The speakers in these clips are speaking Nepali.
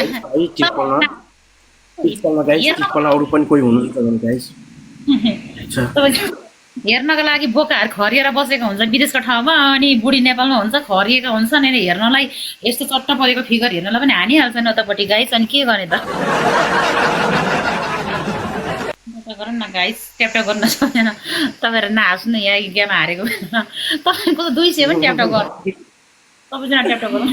है टिप्पलमा गाइस टिप्पलमा अरू पनि कोही हुनुहुन्छ भने गाइस हेर्नको लागि बोकाहरू खरिएर बसेको हुन्छ विदेशको ठाउँमा अनि बुढी नेपालमा हुन्छ खरिएका हुन्छन् अनि हेर्नलाई यस्तो चट्ट परेको फिगर हेर्नलाई पनि हानिहाल्छ न उतापट्टि गाइस अनि के गर्ने त गरौँ न गाइस ट्यापट्याप गर्न सक्दैन तपाईँहरू नहाँस्नु यहाँ गेम हारेको तपाईँको त 200 पनि ट्यापट्याप गर्नु सबैजना ट्यापट्याप गरौँ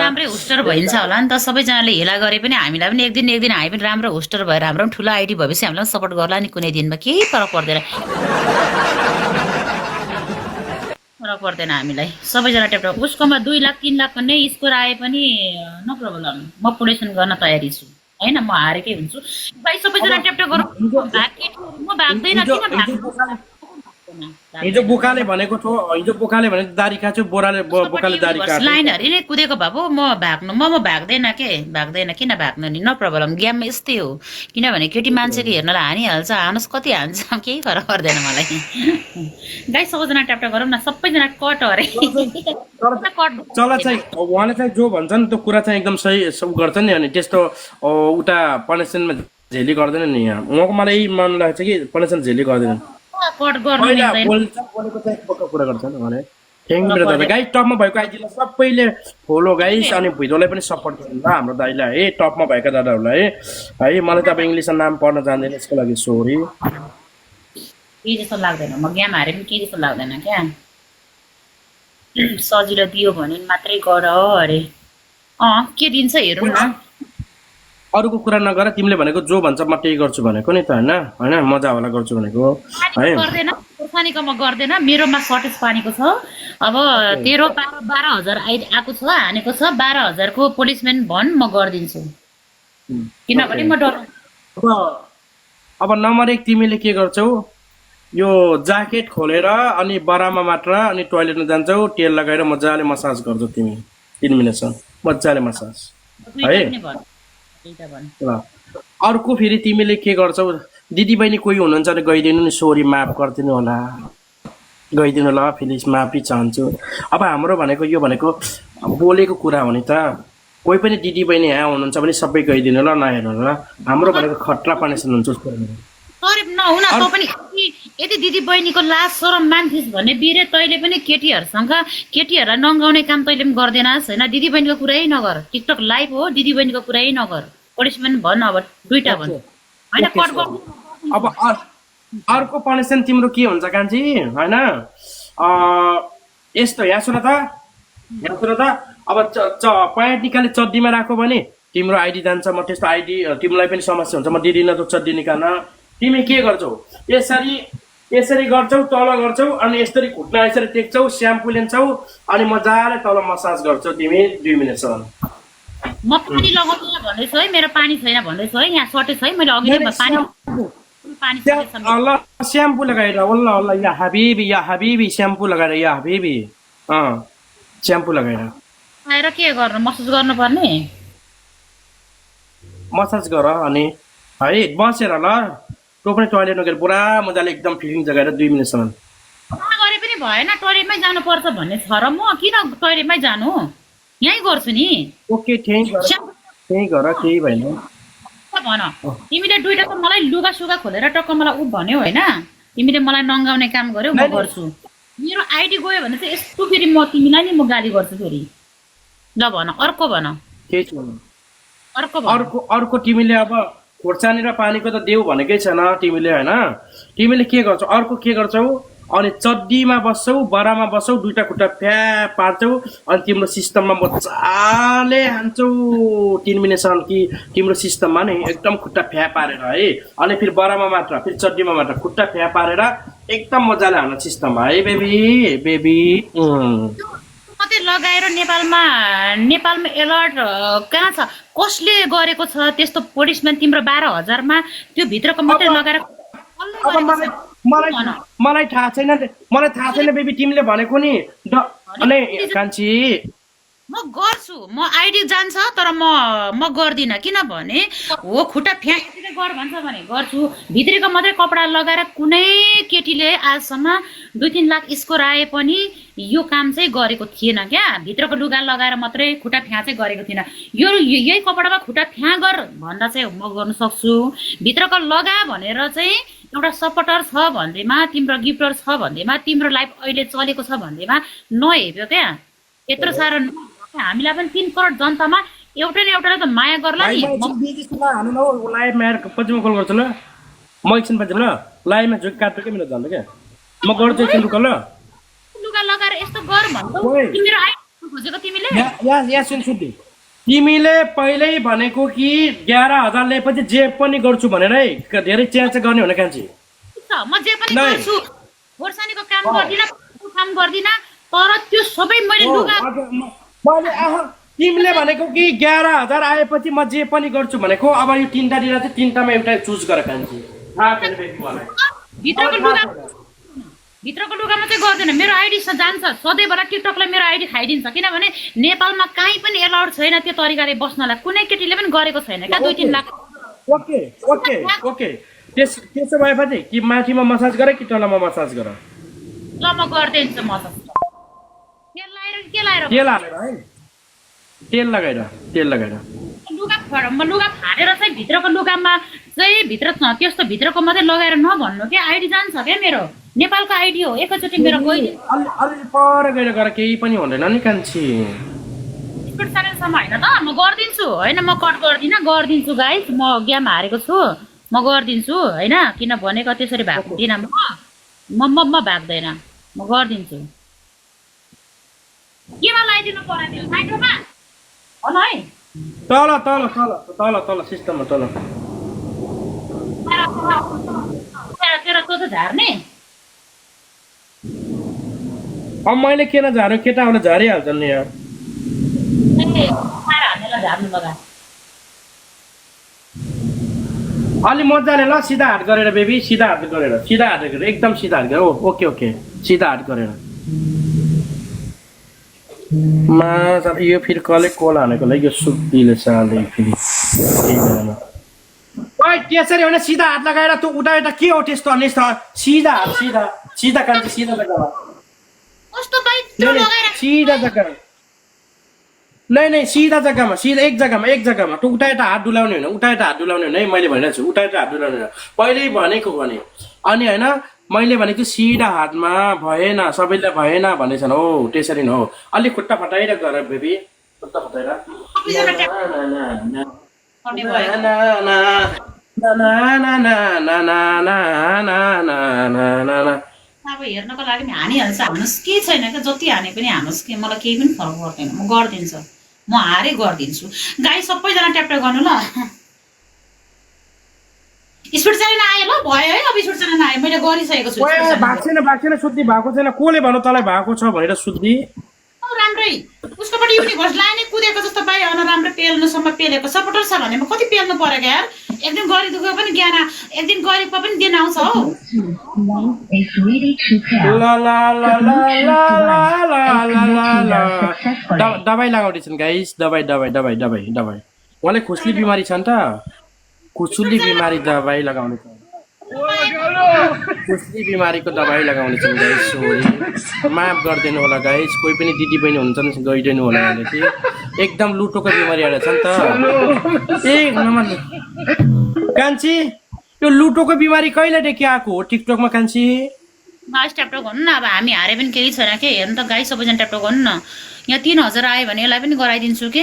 राम्रै होस्टर भइन्छ होला नि त सबैजनाले हेला गरे पनि हामीलाई पनि एक दिन हामी पनि राम्रो होस्टर भएर हाम्रो पनि ठुलो आइडी भएपछि हामीलाई सपोर्ट गर्ला नि कुनै दिनमा केही फरक पर्दैन पर्दैन हामीलाई सबैजना ट्यापट्याप उसकोमा 2 लाख 3 लाख नै स्कोर आए पनि नो प्रब्लम म पुडेसन गर्न तयारी छु हैन म हारेकै हुन्छु भाइ सबैजना ट्यापट्याप गरौँ म भाग्दैन किन भाग्दैन हिजो बोकाले भनेको थियो हिजो बोकाले भने दारी काट्यो बोकाले दारी काट्यो लाइनहरु नै कुदेको भए म भाग्नु म भाग्दैन किन भाग्नु नि नो प्रब्लम गेममा यस्तै हो किनभने केटी मान्छेले हेर्नलाई हानिहाल्छ हानुस् कति हान्छ केही फरक पर्दैन मलाई गाइस सबैजना ट्यापट्याप गरौँ न सबैजना कट अरे चल चाहिँ उहाँले चाहिँ जो भन्छ नि त्यो कुरा चाहिँ एकदम सही सब गर्छ नि अनि त्यस्तो उता पनिसमेन्टमा झेली गर्दैन नि यहाँ उहाँको मलाई मन लाग्छ कि पनिसमेन्ट झेली गर्दैन कट गर्नु बोलेको चाहिँ पक्का कुरा गर्छ नि भने थ्याङ्क यू दादा गाइस टपमा भएको आइडीलाई सबैले फलो गाइस अनि भिडियोलाई पनि सपोर्ट गर्नु ल हाम्रो दाइलाई है टपमा भएका दादाहरूलाई है मलाई त अब इङ्ग्लिसमा नाम पढ्न जान्दैन यसको लागि सरी के जस्तो लाग्दैन म गेम हारे पनि के जस्तो लाग्दैन क्या सजिलो दियो भने मात्रै गर अरे के दिन्छ हेरौँ न अरूको कुरा नगर तिमीले भनेको जो भन्छ म त्यही गर्छु भनेको नि त हैन मजा होला गर्छु भनेको है गर्दैन पानीको म गर्दैन मेरोमा सर्टेज पानीको छ अब तेरो 12000 आएको छ हानेको छ 12000 को पुलिसम्यान भन म गर्दिन्छु किनभने म डर अब नम्बर 1 तिमीले के गर्छौ यो ज्याकेट खोलेर अनि बरामा मात्र अनि टोयलेटमा जान्छौ तेल लगाएर मजाले मसाज गर्छौ तिमी 3 मिनेटसम्म मजाले मसाज है अर्को फेरि तिमीले के गर्छौ दिदी बहिनी कोही हुनुहुन्छ भने गइदिनु नि सोरी माफ गरिदिनु होला गइदिनु ल प्लिज माफी चाहन्छु अब हाम्रो भनेको यो भनेको बोलेको कुरा हो नि त कोही पनि दिदी बहिनी यहाँ हुनुहुन्छ भने सबै गइदिनु ल नहेर्नु ल हाम्रो भनेको खतरा पनिसमेन्ट हुन्छ उसको सरी नहुन त पनि यदि दिदी बहिनीको लाज शरम मान्थिस् भने बिरे तैले पनि केटीहरूलाई नगाउने काम तैले पनि गर्दैनस् हैन दिदी बहिनीको कुरै नगर टिकटक लाइभ हो दिदी बहिनीको कुरै नगर पुलिसम्यान भन अब दुईटा भन हैन कट गर्नु अब अर्को पनिसमेन्ट तिम्रो के हुन्छ कान्छी हैन यस्तो यहाँ सुन त अब प्यान्ट निकाले चड्डीमा राखो भने तिम्रो आइडी जान्छ म त्यस्तो आइडी तिमीलाई पनि समस्या हुन्छ म दिदिन त चड्डी निकाल्न तिमी के गर्छौ यसरी गर्छौ तल गर्छौ अनि यसरी घुट्ना यसरी टेक्छौ स्याम्पू लिन्छौ अनि मजाले तल मसाज गर्छौ तिमी 2 मिनेटसम्म म पानी लगाउँछु भन्दैछु है मेरो पानी छैन भन्दैछु है यहाँ सर्टेज है मैले अघि नै पानी ल स्याम्पू लगाएर वल्ल या हबीबी स्याम्पू लगाएर या हबीबी स्याम्पू लगाएर आएर के गर्नु मसाज गर्नुपर्ने मसाज गर अनि है बसेर ल त्यो पनि टोयलेटमा गएर पुरा मजाले एकदम फिलिङ जगाएर 2 मिनेटसम्म गरे पनि भएन टोयलेटमै जानुपर्छ भन्ने छ र म किन टोयलेटमै जानु यहीँ गर्छु नि ओके त्यही गर केही भएन भन तिमीले दुईटा त मलाई लुगा सुगा खोलेर टक्क मलाई भन्यौ होइन तिमीले मलाई नगाउने काम गर्यौ म गर्छु मेरो आइडी गयो भने चाहिँ यस्तो फेरि म तिमीलाई नि म गाली गर्छु फेरि ल भन अर्को भन अर्को तिमीले अब खोर्सानी र पानीको त देऊ भनेकै छैन तिमीले हैन तिमीले के गर्छौ अर्को के गर्छौ अनि चड्डीमा बस्छौ बरामा बस्छौ दुईटा खुट्टा फ्या पार्छौ अनि तिम्रो सिस्टममा मजाले हान्छौ 3 मिनेटसम्म कि तिम्रो सिस्टममा नि एकदम खुट्टा फ्या पारेर है अनि फेरि बरामा मात्र फेरि चड्डीमा मात्र खुट्टा फ्या पारेर एकदम मजाले हान्न सिस्टममा है बेबी मात्रै लगाएर नेपालमा अलर्ट कहाँ छ कसले गरेको छ त्यस्तो पुलिसम्यान तिम्रो 12000 मा त्यो भित्रको मात्रै लगाएर मलाई थाहा छैन बेबी तिमीले भनेको नि अनि कान्छी म म गर्छु म आइडी जान्छ तर म गर्दिनँ किनभने हो खुट्टा फ्याँकेर गर भन्छ भने गर्छु भित्रीको मात्रै कपडा लगाएर कुनै केटीले आजसम्म 2-3 लाख स्कोर आए पनि यो काम चाहिँ गरेको थिएन क्या भित्रको लुगा लगाएर मात्रै खुट्टा फ्याँ चाहिँ गरेको थिएन यो यही कपडामा खुट्टा फ्याँ गर भन्दा चाहिँ म गर्न सक्छु भित्रको लगा भनेर चाहिँ एउटा सपोर्टर छ भन्दैमा तिम्रो गिफ्टर छ भन्दैमा तिम्रो लाइफ अहिले चलेको छ भन्दैमा नहेप्यो क्या यत्रो साह्रो हामीलाई पनि 3 करोड जनतामा एउटा न एउटाले त माया गर्ला नि लाइभमा आएर पछिमा कल गर्छु ल म एकछिन पछि ल लाइभमा जो काट्छु क्या मेरो जान्छु क्या म गर्छु एकछिन रुक ल लुगा लगाएर यस्तो गर भन्छौ तिम्रो आइडी खोजेको तिमीले या सुन सुन्दी तिमीले पहिल्यै भनेको कि 11,000 ल्याएपछि जे पनि गर्छु भनेर है धेरै चेन्ज गर्ने हुन कान्छी म जे पनि गर्छु खोर्सानीको काम गर्दिन तर त्यो सबै मैले लुगा तिमीले भनेको कि 11,000 आएपछि म जे पनि गर्छु भनेको अब यो 3टा दिन चाहिँ 3टामा एउटा चुज गर कान्छी भित्रको लुगामा चाहिँ गर्दैन मेरो आइडी जान्छ सधैँबाट टिकटकलाई मेरो आइडी खाइदिन्छ किनभने नेपालमा कहीँ पनि एलाउड छैन त्यो तरिकाले बस्नलाई कुनै केटीले पनि गरेको छैन क्या 2-3 लाख ओके ओके ओके त्यसो भएपछि कि माथिमा मसाज गर कि तलमा मसाज गर ल म गरिदिन्छु मसाज तेल लगाएर के लगाएर तेल लगाएर लुगा फाटेर चाहिँ भित्रको लुगामा चाहिँ भित्र त्यस्तो भित्रको मात्रै लगाएर नभन्नु क्या आइडी जान्छ क्या मेरो नेपालको आइडी हो एकैचोटि मेरो गइदिनु अलि पर गएर केही पनि हुँदैन नि कान्छी च्यानलसम्म होइन त म गरिदिन्छु होइन म कट गरिदिन्छु गाइस म गेम हारेको छु म गरिदिन्छु होइन किन भनेको त्यसरी भाग्दिनँ म भाग्दैन म गरिदिन्छु केमा लगाइदिनु पर्यो त्यो माइक्रोमा हो न है तल सिस्टममा तल तेरो त झार्ने अब मैले किन झार्नु केटाहरूले झारिहाल्छन् नि यार झार्नु लगा अलि मजाले ल सिधा हात गरेर बेबी सिधा हात गरेर एकदम सिधा हात गरेर ओके सिधा हात गरेर यो फेरि कल हानेको लागि यो सुक्तीले चाले फेरि त्यसरी होइन सिधा हात लगाएर तँ उता यता के हो त्यस्तो अनि सिधा हात सिधा कान्छी सिधा जग्गामा सिधा जग्गामा नै सिधा जग्गामा एक जग्गामा तँ उता यता हात डुलाउने होइन है मैले भनिरहेको छु उता यता हात डुलाउने होइन पहिल्यै भनेको भने अनि होइन मैले भनेको सिधा हातमा भएन सबैलाई भएन भनेछन् हो त्यसरी न हो अलि खुट्टा फटाएर गर बेबी खुट्टा फटाएर अब हेर्नको लागि हानिहाल्छ हान्नुहोस् केही छैन क्या जति हाने पनि हान्नुहोस् कि मलाई केही पनि फरक पर्दैन म गरिदिन्छु म हारे गरिदिन्छु गाई सबैजना ट्याप्टा गर्नु ल स्पिड च्यानल आयो ल भयो है अब स्पिड च्यानल आयो मैले गरिसकेको छु भएको छैन शुद्धि भएको छैन कोले भन्नु तँलाई भएको छ भनेर शुद्धि राम्रै उसकोबाट युनिभर्स लाने कुदेको जस्तो पायो अनि राम्रो पेल्नुसम्म पेलेको सपोर्टर छ भने म कति पेल्नु पर्यो क्या यार एकदिन गरी दुःख पनि ज्ञान एकदिन गरेको पनि दिन आउँछ हो दबाई लगाउँदैछन् गाइस दबाई उहाँलाई खुसली बिमारी छ नि त खुसुली बिमारी दबाई लगाउने खुसली बिमारीको दबाई लगाउने छन् गाइस सरी माफ गरिदिनु होला गाइस कोही पनि दिदी बहिनी हुनुहुन्छ गइदिनु होला भने चाहिँ एकदम लुटोको बिमारी आएर छ नि त ए कान्छी यो लुटोको बिमारी कहिलेदेखि आएको हो टिकटकमा कान्छी गाइस ट्याप्टो गर्नु न अब हामी हारे पनि केही छैन के हेर्नु त गाइस सबैजना ट्याप्टो गर्नु न यहाँ 3,000 आयो भने यसलाई पनि गराइदिन्छु के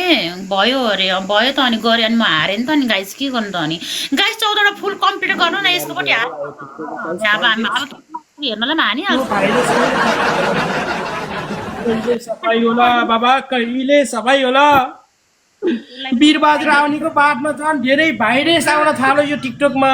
भयो अरे भयो त अनि गरे अनि म हारेँ नि त अनि गाइस के गर्नु त अनि गाइस 14वटा फुल कम्प्लिट गर्नु न यसको पनि अब हामी हेर्नलाई पनि हानिहाल्छ सफाई होला बाबा कहिले सफाई होला वीरबहादुर रावनीको बादमा झन् धेरै भाइरस आउन थाल्यो यो टिकटकमा